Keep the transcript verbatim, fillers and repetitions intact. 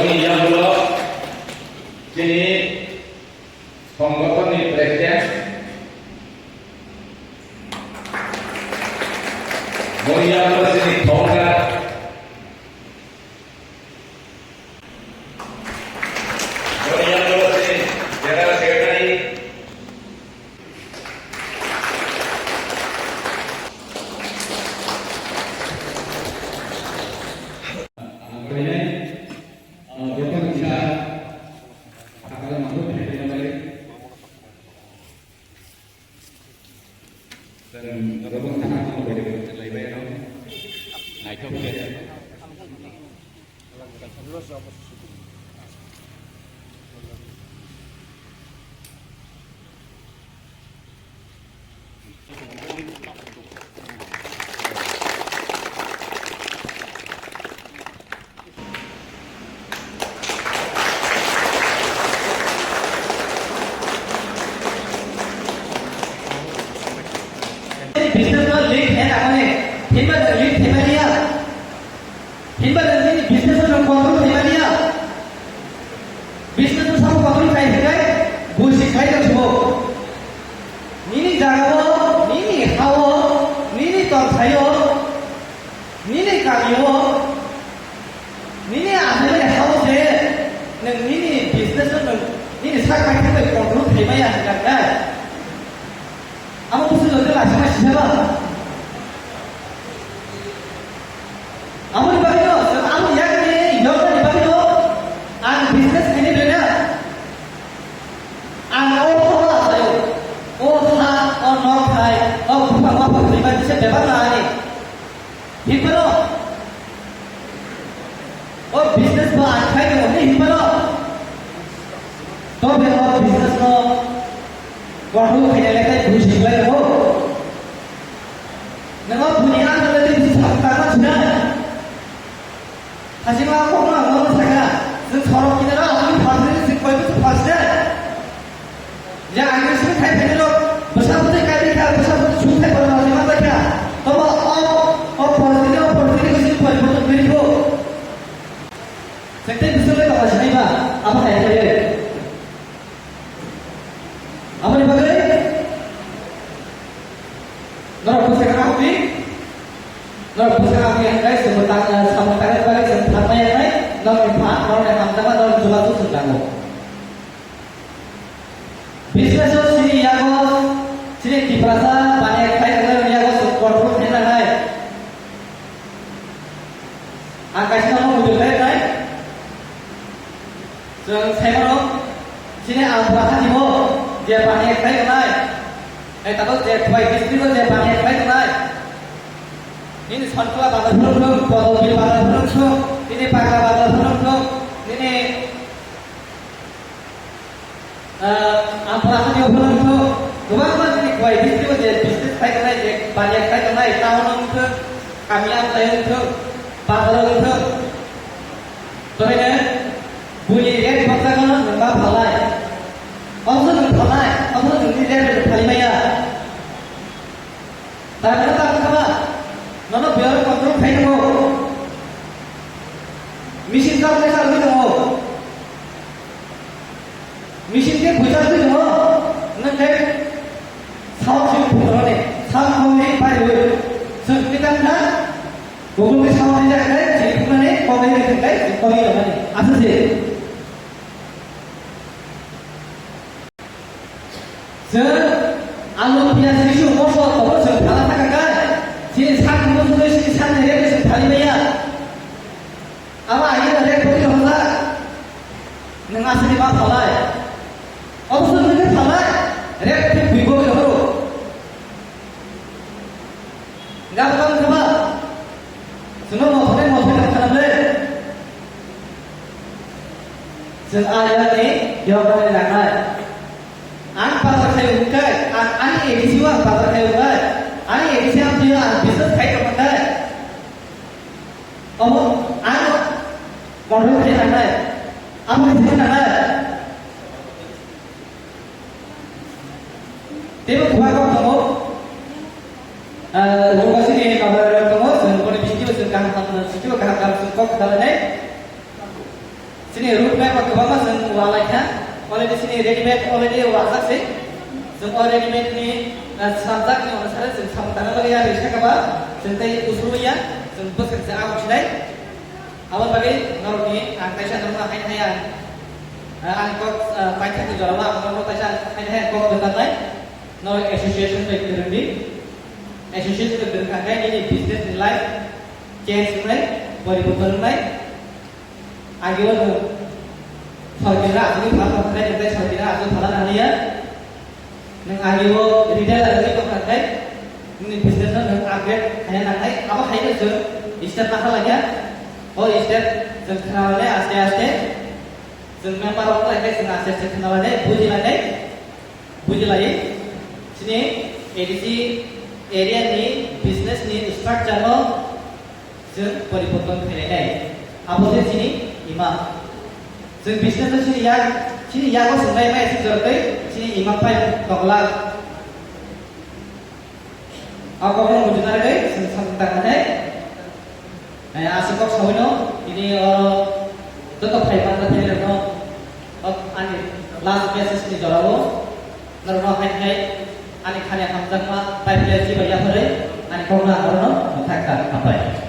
Yang ulo chini Songgothonni president, Moriya Prasini Thongkar, Moriya Prasini General Secretary, Business no lead hai na mani, himba no lead hai mani ya. Himba no nini business no control hai mani ya. Business no sabo control khai hai kai, busi khai no subo. Nini jaga o, nini ha o, nini tongthai o, nini kami o, nini asai ni ha o se, nwng nini business no nwng nini sak pai thangbai control khai maya hingkha khe. Amo busi jodi laisima sisaba. Aboni bagwi no, amo yakni yokni bagwi no, ang business khaini rwna. Ang o khola sayo, o ha, o nok hai, o buphang waphang rwimani se bebak na ani. Hiphano, o business bo ang khai tongo, hiphano. Tobe o business no control khaina le khai buji lai tongo. Nang o buni ang le buji thang thang sinai. Hajima kok no ang no sakha. Jeng sorok kinaro ang ni phasni jeng koi buji phasni. Ya, ang ni sini khai khai lo. Bwsa bwtwi kai khai, bwsa bwtwi sung khai bwsa bwtwi ma khai. Tobo o, o portini, o portini ko sini poriborton kiri ko. Sekte bising le tala sinai ba, abo khai khai. Abo ni bagwi. Norok bwsa kha hokni. Norok bwsa kha hokni ang kai, sumur tang, samung tang bagwi sung thang mai nai. Norok ni pha, norok ni hamjama, norok ni jula su sung tango. Business o chini yago, chini Tiprasa bani khai tongnai rok yago chwng control khaina nai. Ang kaisa no video khai nai. Chwng sai mano, chini ang bwrha ni bo je bani khai tongnai. Hai tabuk je Khowai district o je bani khai tongnai. Nini Sontola bazar phunuk thung, Bodolbil bazar phunuk thung, nini Pagla bazar phunuk thung, nini Ah, ang pora kha diyo phano wngkho, kwbangma nini Khowai district o je business khai tongnai, je baniya khai tongnai, town o wngkho, kami amchai wngkho, bazar o wngkho. Tobe ne, buni rate bokjagano nwng ma phalai. Obwswk nwng phalai, obwswk nwng ni rate rok phali maya. Tabuk tabuk kha ba, nono biyar control khai tongo. Machine kha khai kha wngwi tongo. Machine khe buijakgwi tongo, nwng khe sound simi phunuknani, sound phunuknani pai rwui. Chwng twi tang kha, Google ni sound ni jaga khe chini phunuknani, kok bai rwui thang khe chini kok bai rwmani. Aswk se. Chwng alu, piyaj, kisu, mosla tongo, chwng phala thangkha khe, chini sakni mosla, chini sakni rek chwng phali maya. Abo ani rek bwtwi rwkha. Nwng aswkni ma phalai. Obo se nwng khe phalai. Rek khe bwi bo khe horo. Gabang khe ba. Chwngno mothai mothai khe khanam le. Chwng a yani yoknani nangnai. Ang bazar khai wngkhe, ang ani A D C o ang bazar khai wngkhe. Ani A D C ang twiwi ang business khai tongkha khe. Omo ano control khe nangnai, amo khe nangnai. Tebo bubagrok tongo, ah, rukasini bagrok tongo, chwng boni bisingtwi chwng kaham kaham, bisingtwi kaham kaham chwng kok khlainai. Road map o kwbangma chwng walaikha, already chini readymade already wajak se. Chwng o readymade ni, ah, swnamjak ni onusare chwng samung tangna bagwi ya rikha kaba, chwng tei usulu ya, chwng bwswk se ang sinai. Aboni bagwi norokni ang kaisa norokno haino hai ang, ah, ani kok, ah, paithakni jorao ang norokno kaisa haino hai ang kok rwjaknai. Norok association bai kwrwngdi. Association bai kwrwngkha khe nini business ni life change wngnai, poriborton wngnai. Agio nwng sorkari aswk phala tongkha khe, nwng tei sorkari aswk phala nangya. Nwng agio retailer wngwi tongkha khe, nini business no nwng upgrade khaina nangnai. Abo hai no chwng step nahar laikha. O step chwng khwnalai aste aste. Chwng member rok lai khe chwng aste aste khwnalai, bujilainai, bujilai. Chini A D C area ni business ni structure no chwng poriborton khainai. Abo se chini imam. Chwng business no chini yak, chini yago swngnai mai se jortwi chini imam phai tongla. Abo no mujuna rwgwi chwng samung tangna hai. Eh, aswk kok sawi no, ini oro joto phai mangna thai rok no, ok, ani last message ni jorao, norok no hai hai, ani khani hamjakma, pai phle chiba yaphare, ani kok na oro no, thak thak, hambai.